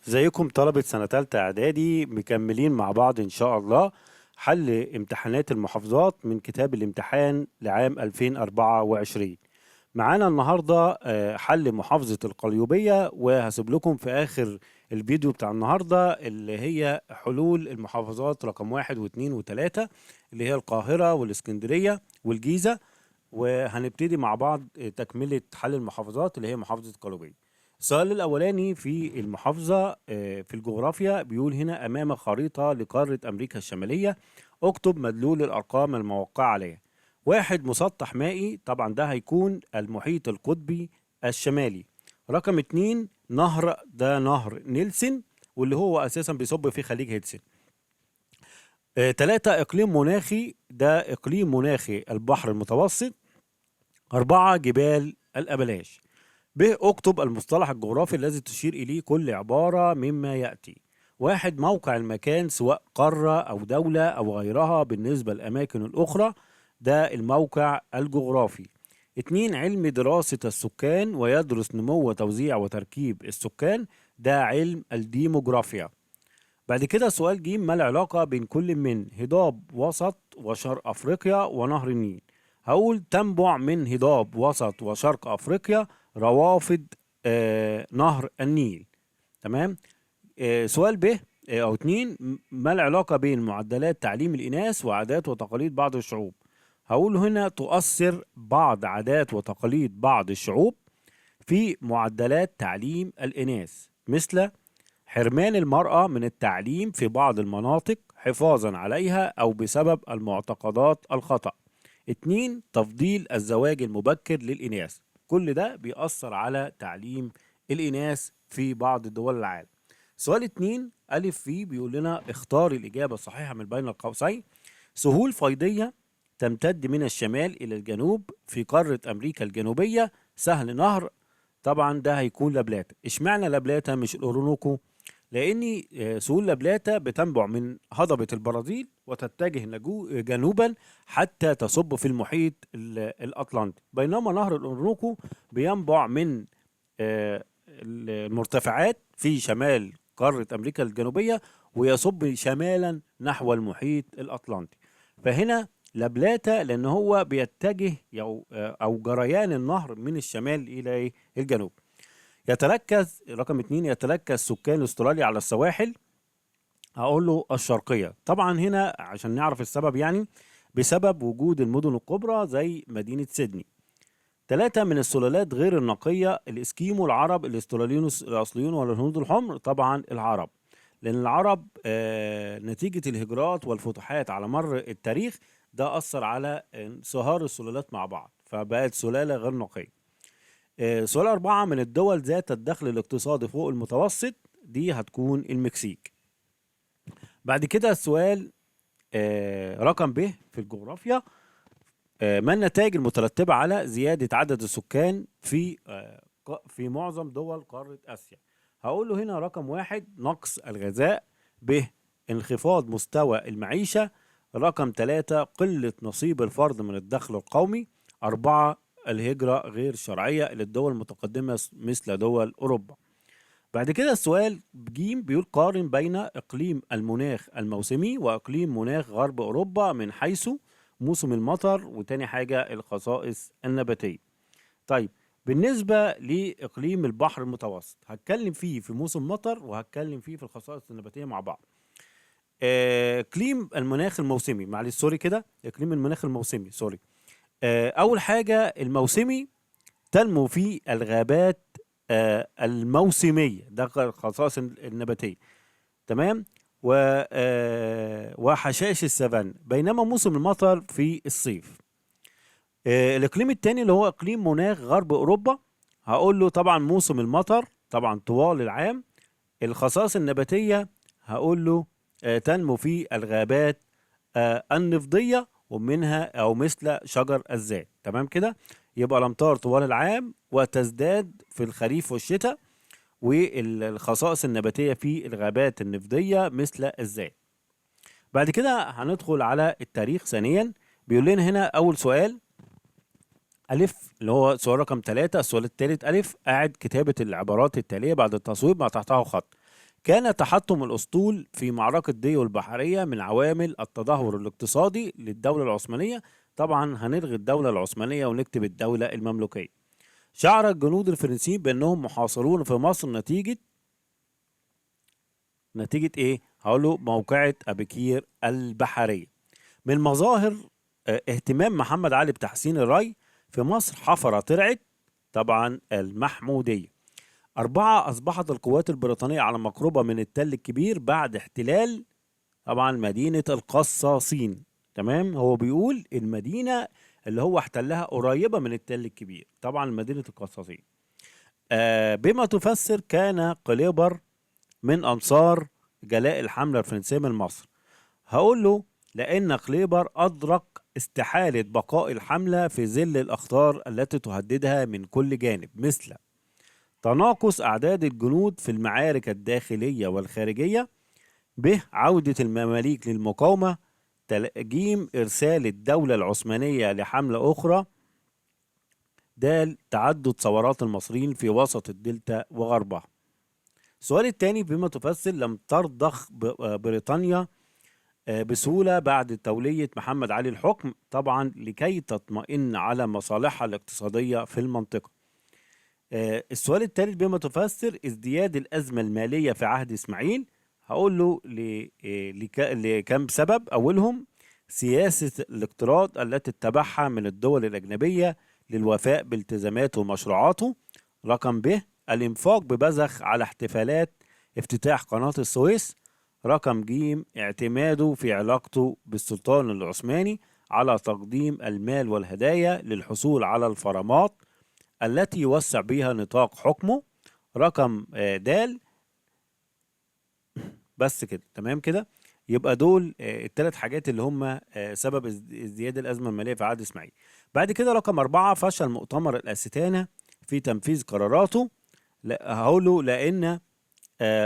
ازيكم طلبة سنة تالتة إعدادي، مكملين مع بعض إن شاء الله حل امتحانات المحافظات من كتاب الامتحان لعام 2024. معانا النهاردة حل محافظة القليوبية، وهسيب لكم في آخر الفيديو بتاع النهاردة اللي هي حلول المحافظات رقم 1 و2 و3 اللي هي القاهرة والإسكندرية والجيزة، وهنبتدي مع بعض تكملة حل المحافظات اللي هي محافظة القليوبية. السؤال الأولاني في المحافظة في الجغرافيا بيقول هنا: أمام خريطة لقارة أمريكا الشمالية، اكتب مدلول الأرقام الموقعة عليها. 1 مسطح مائي، طبعا ده هيكون المحيط القطبي الشمالي. رقم 2 نهر، ده نهر نيلسون واللي هو أساسا بيصب في خليج هيدسون. 3 إقليم مناخي، ده إقليم مناخي البحر المتوسط. 4 جبال الأبلاش. ب اكتب المصطلح الجغرافي الذي تشير إليه كل عبارة مما يأتي. 1 موقع المكان سواء قارة أو دولة أو غيرها بالنسبة للأماكن الأخرى، ده الموقع الجغرافي. 2 علم دراسة السكان ويدرس نمو وتوزيع وتركيب السكان، ده علم الديموغرافيا. بعد كده سؤال ج: ما العلاقة بين كل من هضاب وسط وشرق أفريقيا ونهر النيل؟ هقول تنبع من هضاب وسط وشرق أفريقيا روافد نهر النيل. تمام. سؤال ب أو 2: ما العلاقة بين معدلات تعليم الإناث وعادات وتقاليد بعض الشعوب؟ هقول هنا تؤثر بعض عادات وتقاليد بعض الشعوب في معدلات تعليم الإناث، مثل حرمان المرأة من التعليم في بعض المناطق حفاظا عليها أو بسبب المعتقدات الخطأ. 2 تفضيل الزواج المبكر للإناث. كل ده بيأثر على تعليم الإناث في بعض دول العالم. سؤال 2 ألف في بيقول لنا اختار الإجابة الصحيحة من بين القوسين. سهول فيضية تمتد من الشمال إلى الجنوب في قارة أمريكا الجنوبية، سهل نهر، طبعا ده هيكون لابلاتا. اشمعنى لابلاتا مش الأورونوكو؟ لأن سهول لابلاتا بتنبع من هضبة البرازيل وتتجه جنوبا حتى تصب في المحيط الأطلنطي، بينما نهر الأورونوكو بينبع من المرتفعات في شمال قارة أمريكا الجنوبية ويصب شمالا نحو المحيط الأطلنطي. فهنا لابلاتا لأن هو بيتجه أو جريان النهر من الشمال إلى الجنوب. يتركز رقم 2 يتركز سكان استراليا على السواحل، هقول له الشرقية. طبعا هنا عشان نعرف السبب، يعني بسبب وجود المدن الكبرى زي مدينة سيدني. 3 من السلالات غير النقية: الإسكيمو، العرب، الاستراليون الأصليون، والهنود الحمر. طبعا العرب، لأن العرب نتيجة الهجرات والفتوحات على مر التاريخ ده أثر على انصهار السلالات مع بعض، فبقت سلالة غير نقية. سؤال 4 من الدول ذات الدخل الاقتصادي فوق المتوسط، دي هتكون المكسيك. بعد كده السؤال رقم ب في الجغرافيا: ما النتائج المترتبة على زيادة عدد السكان في معظم دول قارة آسيا؟ هقول له هنا رقم 1 نقص الغذاء، ب انخفاض مستوى المعيشة، رقم 3 قلة نصيب الفرد من الدخل القومي، 4 الهجرة غير شرعية للدول المتقدمة مثل دول أوروبا. بعد كده السؤال ج بيقول قارن بين إقليم المناخ الموسمي وإقليم مناخ غرب أوروبا من حيث موسم المطر، وتاني حاجة الخصائص النباتية. طيب بالنسبة لإقليم البحر المتوسط هتكلم فيه في موسم مطر وهتكلم فيه في الخصائص النباتية مع بعض. إقليم المناخ الموسمي، معلش sorry كده، إقليم المناخ الموسمي sorry. أول حاجة الموسمي تنمو فيه الغابات الموسمية، ده الخصائص النباتية، تمام، وحشائش السافانا، بينما موسم المطر في الصيف. الإقليم الثاني اللي هو إقليم مناخ غرب أوروبا، هقول له طبعا موسم المطر طبعا طوال العام. الخصائص النباتية هقول له تنمو في الغابات النفضية ومنها أو مثل شجر الزيت. تمام كده، يبقى الأمطار طوال العام وتزداد في الخريف والشتاء، والخصائص النباتية في الغابات النفضية مثل الزيت. بعد كده هندخل على التاريخ ثانيا. بيقول لنا هنا أول سؤال ألف اللي هو سؤال رقم 3، السؤال الثالث ألف: أعد كتابة العبارات التالية بعد التصويب ما تحته خط. كان تحطم الأسطول في معركة ديو البحرية من عوامل التدهور الاقتصادي للدولة العثمانية. طبعا هنلغي الدولة العثمانية ونكتب الدولة المملوكية. شعر الجنود الفرنسيين بأنهم محاصرون في مصر نتيجة إيه؟ هقوله موقعة أبيكير البحرية. من مظاهر اهتمام محمد علي بتحسين الري في مصر حفر ترعة طبعا المحمودية. 4 أصبحت القوات البريطانية على مقربة من التل الكبير بعد احتلال طبعا مدينة القصاصين. تمام، هو بيقول المدينة اللي هو احتلها قريبة من التل الكبير، طبعا مدينة القصاصين. بما تفسر كان قليبر من أنصار جلاء الحملة الفرنسية من مصر. هقول له لأن قليبر أدرك استحالة بقاء الحملة في ظل الأخطار التي تهددها من كل جانب، مثل تناقص أعداد الجنود في المعارك الداخلية والخارجية، ب عودة المماليك للمقاومة، ج إرسال الدولة العثمانية لحملة أخرى، د تعدد ثورات المصريين في وسط الدلتا وغربها. السؤال الثاني بما تفسر لم ترضخ بريطانيا بسهولة بعد تولية محمد علي الحكم، طبعا لكي تطمئن على مصالحها الاقتصادية في المنطقة. السؤال الثالث بما تفسر ازدياد الأزمة المالية في عهد إسماعيل. هقول له لكم سبب، أولهم سياسة الاقتراض التي اتبعها من الدول الأجنبية للوفاء بالتزاماته ومشروعاته. رقم ب الإنفاق ببذخ على احتفالات افتتاح قناة السويس. رقم ج اعتماده في علاقته بالسلطان العثماني على تقديم المال والهدايا للحصول على الفرامات التي يوسع بها نطاق حكمه. رقم د. بس كده، تمام كده. يبقى دول الثلاث حاجات اللي هم سبب ازدياد الأزمة المالية في عهد إسماعيل. بعد كده رقم 4 فشل مؤتمر الأستانة في تنفيذ قراراته. هقوله لأن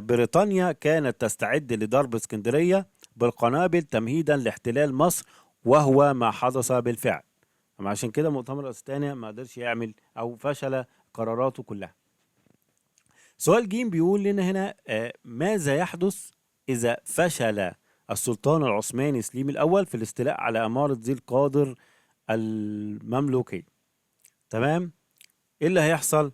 بريطانيا كانت تستعد لضرب اسكندرية بالقنابل تمهيدا لاحتلال مصر، وهو ما حدث بالفعل. عشان كده مؤتمر الأستانة ما قدرش يعمل أو فشل قراراته كلها. سؤال جيم بيقول لنا هنا ماذا يحدث إذا فشل السلطان العثماني سليم الأول في الاستيلاء على إمارة ذي القادر المملوكية؟ تمام، إيه اللي هيحصل؟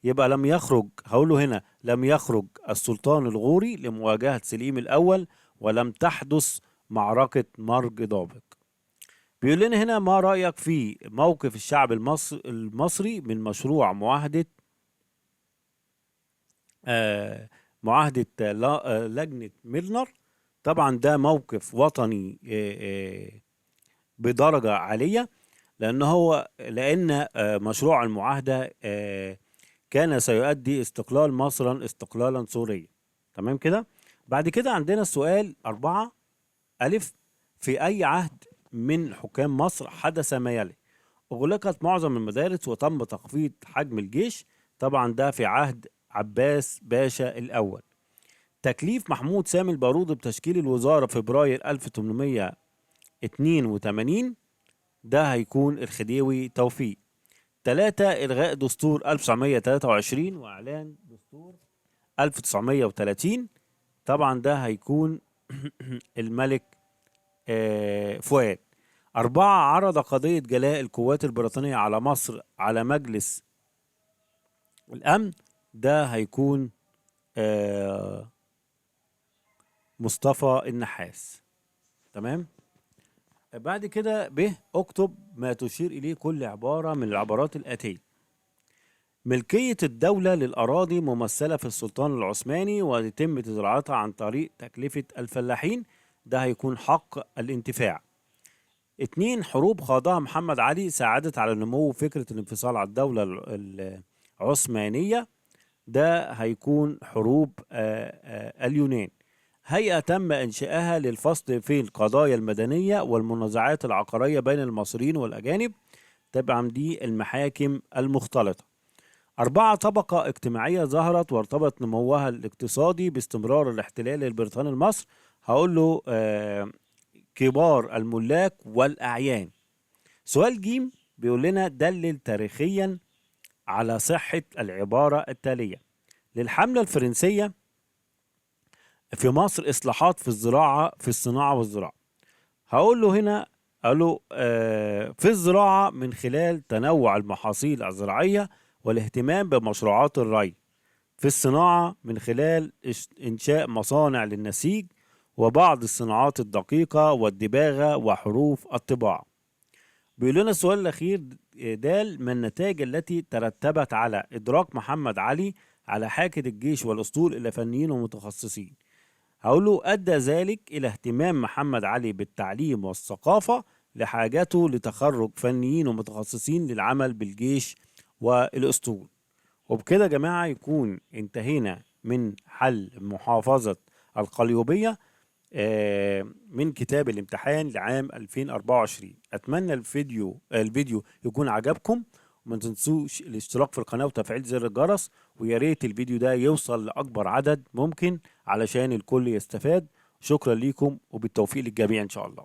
يبقى لم يخرج، هقوله هنا لم يخرج السلطان الغوري لمواجهة سليم الأول، ولم تحدث معركة مرج دابق. بيقول لنا هنا ما رأيك في موقف الشعب المصري من مشروع معاهدة معاهدة لجنة ميلنر؟ طبعا ده موقف وطني بدرجة عالية، لأن مشروع المعاهدة كان سيؤدي استقلال مصر استقلالا سوريا. تمام كده. بعد كده عندنا السؤال 4 ألف في أي عهد من حكام مصر حدث ما يلي؟ أغلقت معظم المدارس وتم تخفيض حجم الجيش، طبعا ده في عهد عباس باشا الأول. تكليف محمود سامي البارودي بتشكيل الوزارة في فبراير 1882، ده هيكون الخديوي توفيق. 3 إلغاء دستور 1923 وإعلان دستور 1930، طبعا ده هيكون الملك فؤاد. 4 عرض قضية جلاء القوات البريطانية على مصر على مجلس الأمن، ده هيكون مصطفى النحاس. تمام. بعد كده ب اكتب ما تشير إليه كل عبارة من العبارات الآتية. ملكية الدولة للأراضي ممثلة في السلطان العثماني ويتم زراعتها عن طريق تكلفة الفلاحين، ده هيكون حق الانتفاع. 2 حروب خاضها محمد علي ساعدت على نمو فكرة الانفصال على الدولة العثمانية، ده هيكون حروب اليونان. هيئة تم إنشائها للفصل في القضايا المدنية والمنازعات العقارية بين المصريين والأجانب، طبعا دي المحاكم المختلطة. 4 طبقة اجتماعية ظهرت وارتبط نموها الاقتصادي باستمرار الاحتلال البريطاني لمصر، هقول له كبار الملاك والأعيان. سؤال جيم بيقول لنا دلل تاريخيا على صحة العبارة التالية. للحملة الفرنسية في مصر إصلاحات في الزراعة في الصناعة والزراعة. هقول له هنا، قال له في الزراعة من خلال تنوع المحاصيل الزراعية والاهتمام بمشروعات الري. في الصناعة من خلال إنشاء مصانع للنسيج وبعض الصناعات الدقيقة والدباغة وحروف الطباعة. بيقول لنا السؤال الأخير دال، ما النتائج التي ترتبت على إدراك محمد علي على حاكة الجيش والأسطول إلى فنيين ومتخصصين؟ هقول له أدى ذلك إلى اهتمام محمد علي بالتعليم والثقافة لحاجته لتخرج فنيين ومتخصصين للعمل بالجيش والأسطول. وبكده يا جماعة يكون انتهينا من حل محافظة القليوبية من كتاب الامتحان لعام 2024. أتمنى الفيديو يكون عجبكم، وما تنسوش الاشتراك في القناة وتفعيل زر الجرس، ويا ريت الفيديو ده يوصل لأكبر عدد ممكن علشان الكل يستفاد. شكرا ليكم وبالتوفيق للجميع إن شاء الله.